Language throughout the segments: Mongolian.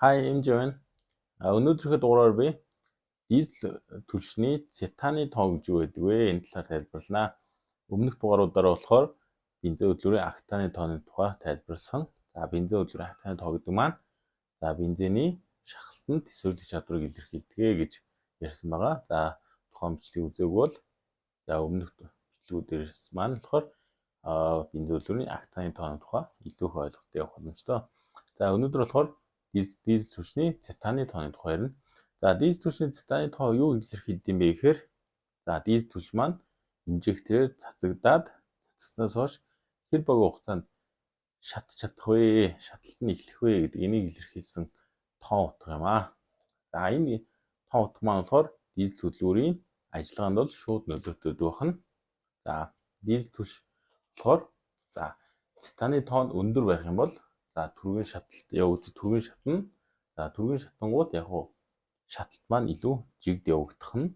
Hi, MJ байна. Өнөөдрийнхөө дугаараар би дизель түлшний цетаны тоо гэж юу байдаг вэ? Энэ талаар тайлбарлана. Өмнөх дугааруудаар болохоор бензин хөдөлгүүрийн октаны тооны тухай тайлбарласан. За, бензин хөдөлгүүрийн октаны тоо гэдэг маань за бензиний шахалтанд тэсвэрлэх чадварыг илэрхийлдэг гэж ярьсан байгаа. За, тухайн бичлэгийг үзээгүй бол за өмнөх бичлэгүүдээс маань болохоор бензин хөдөлгүүрийн октаны тооны тухай илүү их ойлголттой явах боломжтой. За, өнөөдөр болохоор дизель түлшний цетаны тооны тухай ярина. За, дизель түлшний цетаны тоо юу илэрхийлдэг юм бэ гэхээр за дизель түлш маань инжектороор цацагдаад, цацснаас хойш хэр богино хугацаанд шатж чадах вэ? Шатлалт нь эхлэх вэ гэдэг энийг илэрхийлсэн тоо утга юм аа. За, энэ тоо утга маань болохоор дизель хөдөлгүүрийн ажиллагаанд бол шууд нөлөөтэй байх нь. За, дизель түлш болохоор за цетаны тоо нь өндөр байх юм бол за түргэн шатлалт явагдаж түргэн шатна. За, түргэн шатангуут яг уу шатлалт маань илүү жигд явагдах нь.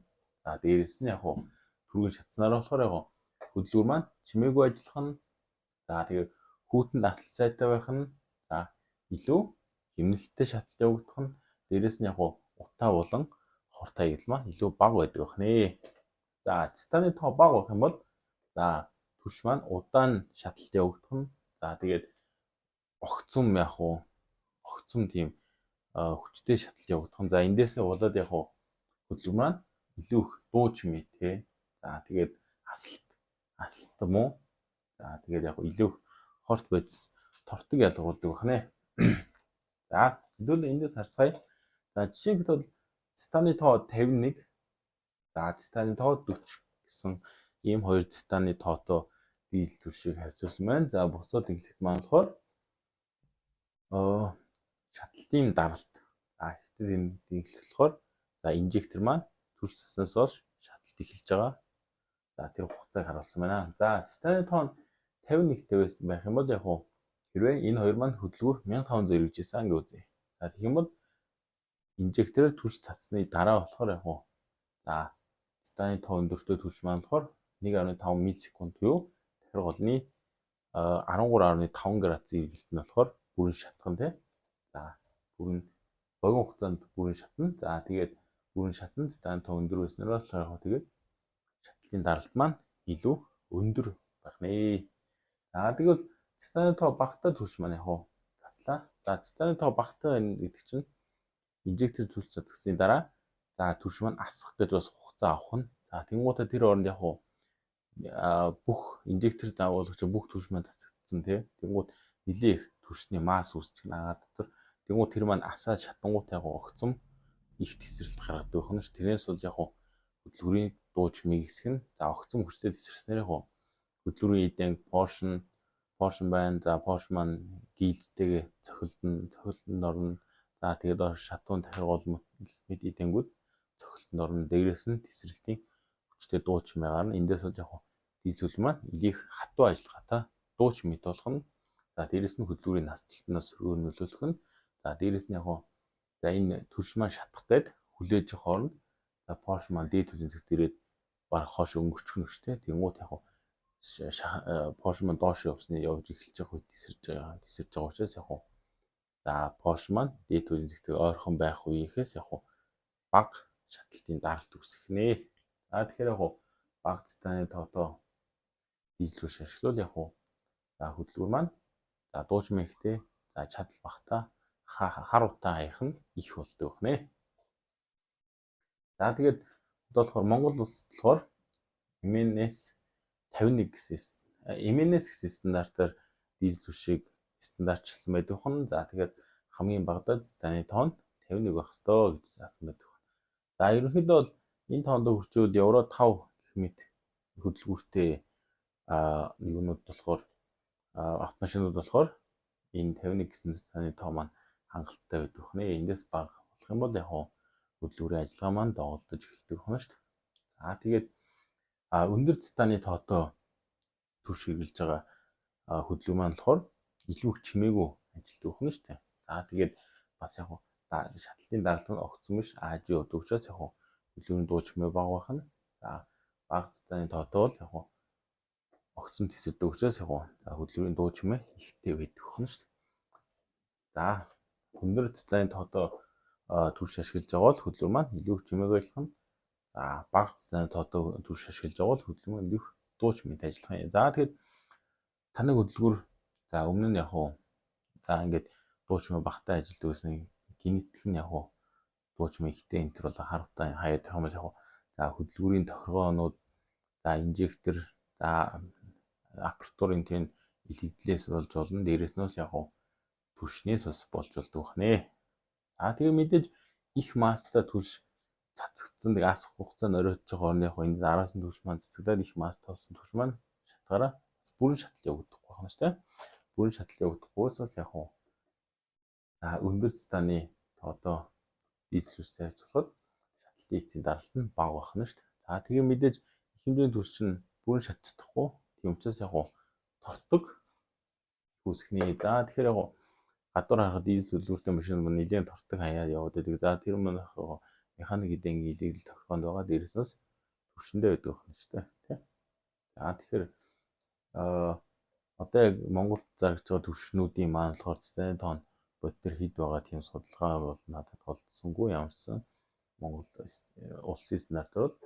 За, дээрэс нь яг уу түргэн шатснаар болохоор яг хөдөлгүүр маань чимээгүй ажиллах нь. За, тэгээд хүүтэнд асалт сайтай байх нь. За, илүү хэмнэлттэй шатлалт явагдах нь. Дээрэс нь яг уу утаа болон хорт хаягдал маань илүү бага байдаг байх нэ. За, цетаны тоо бага байх юм бол за түлш маань удаан шатлалт явагдах нь. За, тэгээд огцом яг уу огцом тийм хүчтэй шатлалт явагдах нь. За, эндээсээ болоод яг уу хөдөлгүүр маань илүү их дуу чимээтэй. За, тэгээд асалт асалт муу. За, тэгээд яг илүү их хорт бодис тортог ялгаруулдаг байх нэ. За, хэдүүл эндээс харцгаая. За, жишээ нь бол цетаны тоо 51, за цетаны тоо 40 гэсэн ийм хоёр цетаны тоотой дизель түлшийг харьцуулсан байна. За, бусад тэнхлэгт маань болохоор шатлалтын даралт. За, ихтэй тэнхлэг болохоор за инжектор маань түлш цацснаас хойш шатлалт эхэлж байгаа. За, тэр хугацааг харуулсан байна. За, цетаны тоо нь 51-тэй байсан байх юм бол яг уу хэрвээ энэ хоёр маань хөдөлгүүр 1500 эргэж исэн гэж үзье. За, тэгэх юм бол инжектороор түлш цацсны дараа болохоор яг уу за цетаны тоо өндөртэй түлш маань болохоор 1.5 миллисекунд буюу тахир голны 13.5 градусын эргэлт нь болохоор бүрэн шатах нь, тий. За, бүрэн богино хугацаанд бүрэн шатна. За, тэгээд бүрэн шатна, цетаны тоо өндөр байснаар болохоор яг тэгээд шатлалтын даралт маань илүү өндөр байх нэ. За, тэгвэл цетаны тоо багатай түлш маань яг уу цацлаа. За, цетаны тоо багатай байна гэдэг чинь инжектор түлш цацсны дараа за түлш маань асах гэж бас хугацаа авах нь. За, тэгэнгүүтээ тэр оронд яг уу бүх инжектор дагуулагч бүх түлш маань цацагдсан, тий. Тэгэнгүүт нэлээ их түлшний масс үүсчих агаар дотор. Тэгэнгүүт тэр маань асаад шатангуут яг огцом их тэсрэлт гаргадаг байх нь ш. Тэрнээс бол яг хөдөлгүүрийн дуу чимээг хэсэг нь за огцом хүчтэй тэсэрснээр яг хөдөлгүүрийн эд анги поршин байна. За, поршин маань гильзтэйгээ цохилтонд орно. За, тэгээд шатуун, тахир гол гэх мэт эд ангиуд цохилтонд орно. Дээрээс нь тэсрэлтийн хүчтэй дуу чимээ гарна. Эндээс бол яг дизель маань илүү их хатуу ажиллагаатай дуу чимээ болох нь. За, дээрэс нь хөдөлгүүрийн наслалтнаас сөргөөр нөлөөлөх нь. За, дээрэс нь яг за энэ түлш маань шатах гээд хүлээж явах хооронд за поршин маань дээд төлийн зэгт ирээд бараг хоош өнгөрчих нь шүү дээ. Тэнгуут яг поршин маань доош явсны явж эхэлж байгаа үед тэсэрж байгаа учраас яг за поршин маань дээд төлийн зэгтээ ойрхон байх үеийнхээс яг бага шатлалтын даралт үүсгэх нэ. За, тэгэхээр яг бага цетаны тоотой дизель түлш ашиглавал яг за хөдөлгүүр маань за дуу чимээ ихтэй, за чадал багатай, хар утаа хаях нь их болдог байх нэ. За, тэгээд одоо болохоор Монгол улсад болохоор MNS 51 гэсэн MNS гэсэн стандартаар дизель түлшийг стандартчилсан байдаг хон. За, тэгээд хамгийн багадаа цетаны тоо нь 51 байх ёстой гэж заасан байдаг. За, ерөнхийдөө бол энэ тоонд хүрчүүл Евро 5 гэх мэт хөдөлгүүртэй юунууд болохоор автомашинууд болохоор энэ 51 гэсэн цетаны тоо маань хангалттай байдаг нэ. Эндээс бага болох юм бол яг хөдөлгүүрийн ажиллагаа маань доголдож эхэлдэг байна шүү дээ. За, тэгээд өндөр цетаны тоотой түлш хэрэглэж байгаа хөдөлгүүр маань болохоор илүү их чимээгүй ажилладаг байна шүү дээ. За, тэгээд бас яг шатлалтын даралт нь огцом биш аажи явдаг учраас яг хөдөлгүүрийн дуу чимээ бага байх нь. За, бага цетаны тоотой бол яг огцом тэсэрдэг учраас яг за хөдөлгүүрийн дуу чимээ ихтэй байдаг байна шүү дээ. За. Өндөр цетаны тоотой түлш ашиглаж байгаа бол хөдөлгүүр маань илүү чимээгүй ажиллах нь. За, бага цетаны тоотой түлш ашиглаж байгаа бол хөдөлгүүр маань илүү дуу чимээтэй ажиллах юм. За, тэгэхэд таны хөдөлгүүр, за, өмнө нь яг уу, за, ингээд дуу чимээ багатай ажилладаг байсан, гинэтгэх нь яг уу дуу чимээ ихтэй энэ төр бол харавтай хаяад явах юм бол яг уу, за, хөдөлгүүрийн тохиргоонууд, за, инжектор, за, аппаратурын тийм илэгдлээс болж болно. Дээрээс нь бас яг уу түлшнээс бас болж болдог байна. За, тэгээ мэдээж их масстай түлш цацагдсан нэг асах хугацаанд оройтж байгаа орны яг энэ араас нь түлш маань цацагдаад их масстай болсон түлш маань шатгаараа бас бүрэн шатал явагдахгүй байна шүү дээ. Бүрэн шатал явагдахгүйс бас яг уу, за, өндөр цетаны одоо дизель түлштэй харьцуулахад шаталтын эцсийн даралт нь бага байх нь шүү дээ. За, тэгээ мэдээж их хэмжээний түлш нь бүрэн шатчихдаггүй. Тийм учраас яг уу тортог үүсгэнэ. За, тэгэхээр яг гадуур харахад дизель хөдөлгүүртэй машин маань нэлээд тортог хаяад яваад байдаг. За, тэр маань яг механик эдийн илэгдэл тохиргоонд байгаа. Дээрээс нь бас түлшиндээ байдаг байна шүү дээ. Тэ. За, тэгэхээр одоо яг Монголд зарагдж байгаа түлшнүүдийн маань болохоор цетаны тоон бод төр хэд байгаа тийм судалгаа бол надад олдсонгүй. Ямарсан Монгол улсын стандартаар бол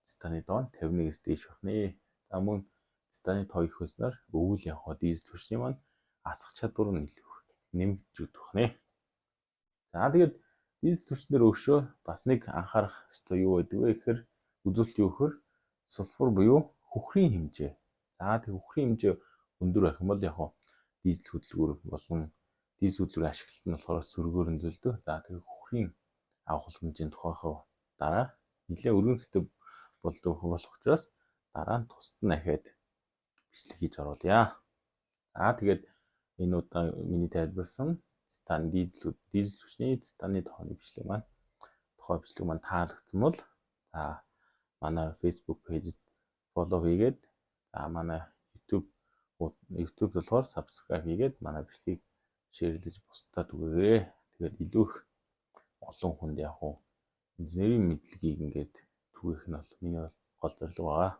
цетаны тоон 51-ээс дээш байна. За, мөн цетаны тоо их байснаар өвөл яг дизель түлшний маань асах чадвар нь илүү нэмэгдэж өгөх нэ. За, тэгээд дизель түлшнээр өшөө бас нэг анхаарах ёстой юу байдаг вэ гэхээр, үзүүлэлт юу гэхээр сульфур буюу хөхрийн хэмжээ. За, тэг хөхрийн хэмжээ өндөр байх юм бол яг дизель хөдөлгүүр болон дизель хөдөлгүүрийн ашиглалт нь болохоор сөргөөр нөлөөлдөг. За, тэг хөхрийн авах хэмжээний тухайхаа дараа нэлээд өргөн сэдэв болдог болох учраас дараа нь тусад нь ахиад бичлэг хийж оруулъя. За, тэгээд энэ удаа миний тайлбарсан цетан дизель түлшний цетаны тооны бичлэг маань, тухай бичлэг маань таалагдсан бол, за, манай Facebook page д follow хийгээд, за, манай YouTube болохоор subscribe хийгээд, манай бичлэгийг share лэж бусдад түгээгээрэй. Тэгээд илүү их олон хүнд яг уу инженерийн мэдлэгийг ингээд түгээх нь бол миний бол гол зорилго байгаа.